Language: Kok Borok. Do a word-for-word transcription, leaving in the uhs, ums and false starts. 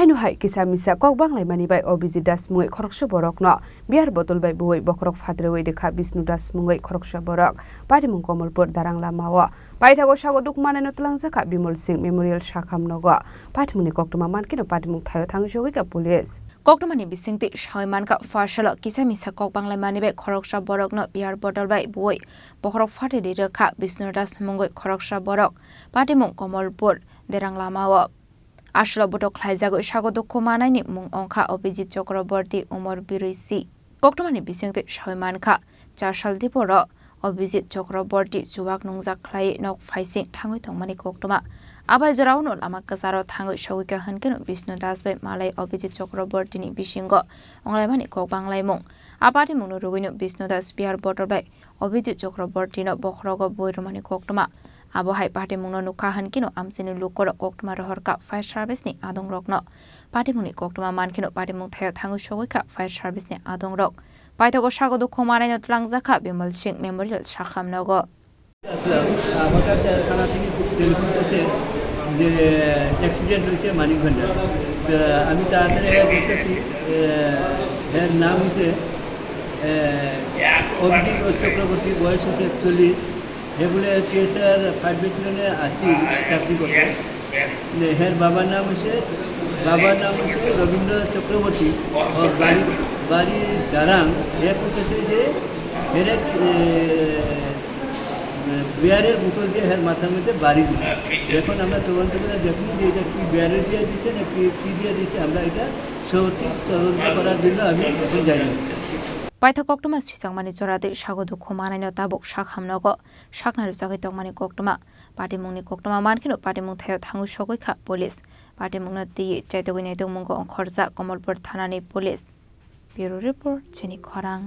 Haino hai kisa misa kok banglaimani bai Abhijit Das mungwi khoroksa borokno beer bottle bai buwi bokhorok phatrewi rwkha Bishnu Das mungwi khoroksa borok. Patimung Komolpur darang lamao paithago sago dukhu manaino twlangjakha Bimal Singh Memorial Sakham nogo. Patimungni koktwma mankhe no patimung thaio thangwi sogwikha police. Koktwmani bisingtwi sawi mankha, pharsalo kisa misa kok banglaimani bai khoroksa borokno beer bottle bai buwi bokhorok phatrewi rwkha Bishnu Das mungwi khoroksa borok. Patimung Komolpur derang lamao. Aswlo botok khlaijagwi sago dukhu manaini mung wngkha Abhijit Chakraborty, umor birwi si. Koktwmani bisingtwi sawi mankha, chasal diporo Abhijit Chakraborty chuwak nungjak khlaiwi nok phaising thangwi tongmani koktwma. Abai jorao no lama kwcharo thangwi sogwikha hwnkhe no Bishnu Das bai malai Abhijit Chakrabortyni bisingo wnglaimani kok banglaimung. A patimungno rwgwino Bishnu Das beer bottle bai Abhijit Chakrabortyno bokhorogo bui rwmani koktwma. Abo hai patimungno nukha hwnkhe no amchaini lukorok koktwma rohorkha fire service ni adongrokno. Patimungni koktwma mankheno patimung thaio thangwi sogwikha fire service ni adongrok. Paithago sago dukhu manaino twlangjakha Bimal Singh Memorial Sakham nogo. আসলাম, আহ, হঠাৎ, আহ, থানা থেকে টেলিফোন করছে যে অ্যাক্সিডেন্ট হয়েছে মানিক ভান্ডার। তো আমি তাড়াতাড়ি আয়া দেখতেছি, আহ, এর নাম হয়েছে, আহ, অভিজিৎ চক্রবর্তী, বয়স হচ্ছে একচল্লিশ। হে বলে সিএসআর ফাইভ ব্যাটালিয়নে আসি চাকরি করতে। যে হের বাবার নাম হচ্ছে, বাবার নাম হচ্ছে রবীন্দ্র চক্রবর্তী। ওর বাড়ি, বাড়ি দারাং। হে করতেছে যে এর এক, এ, বিয়ারের বোতল দিয়ে হের মাথার মধ্যে বাড়ি দিছে। এখন আমরা তদন্ত করে দেখুন যে এটা কি বিয়ারে দিয়ে দিছে না কি, কি দিয়ে দিছে, আমরা এটা সঠিক তদন্ত করার জন্য আমি এখন যাই না। Paithak koktwma swijakmani joratwi sago dukhu manaino tabuk sakham nogo sakna rwchagwi tongmani koktwma. Patimungni koktwma mankheno patimung thaio thangwi sogwi kha police. Patimungno twiwi chaitogwi naitokmungo ongkhorjak Komolpur thanani police. Bureau report, chini khorang.